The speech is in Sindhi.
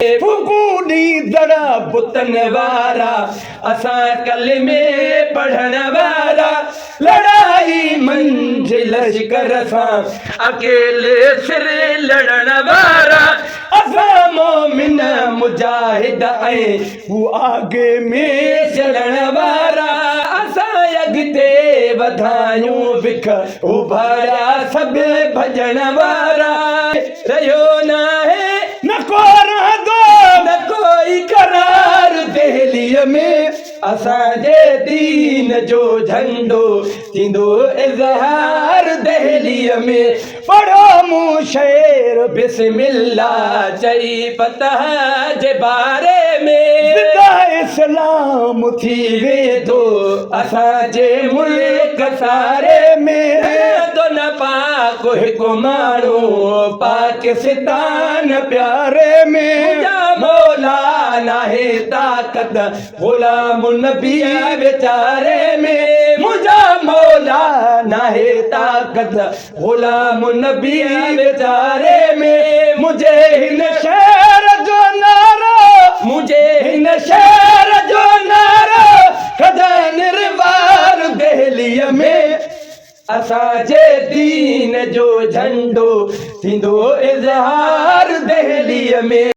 ڦوڪون ڏيندڙ بتن وارا، اسان ڪلمي پڙهڻ وارا، لڙائي منجهه لشڪر سان، اڪيلي سر لڙڻ وارا، اسان مومن مجاهد ۽ هو آگ ۾ جلڻ وارا، اسان اڳتي وڌايون وک، اڀاريا سڀ ڀڄڻ وارا، رهيو ناهي نه ڪو رهندو نه ڪوئي قرار دهليء ۾، اسان جي دين جو جهنڊو ٿيندو اظهار دهليء ۾. پڙهيو مون شعر بسم الله چئي فتح جي باري ۾. زنده اسلام ٿي ويندو اسان جي ملڪ ساري ۾. رهندو نه پاڪ هڪ ماڻهو پاڪستان پياري ۾. منهنجا مولا ناهي طاقت غلام النبي ويچاري ۾. منهنجا مولا ناهي طاقت غلام النبي ويچاري ۾. منهنجي هن شهر جو نعرو، منهنجي هن شهر جو نعرو، خدا نروار دهليء ۾. اسان جي دين جو جهنڊو ٿيندو اظهار دهليء ۾.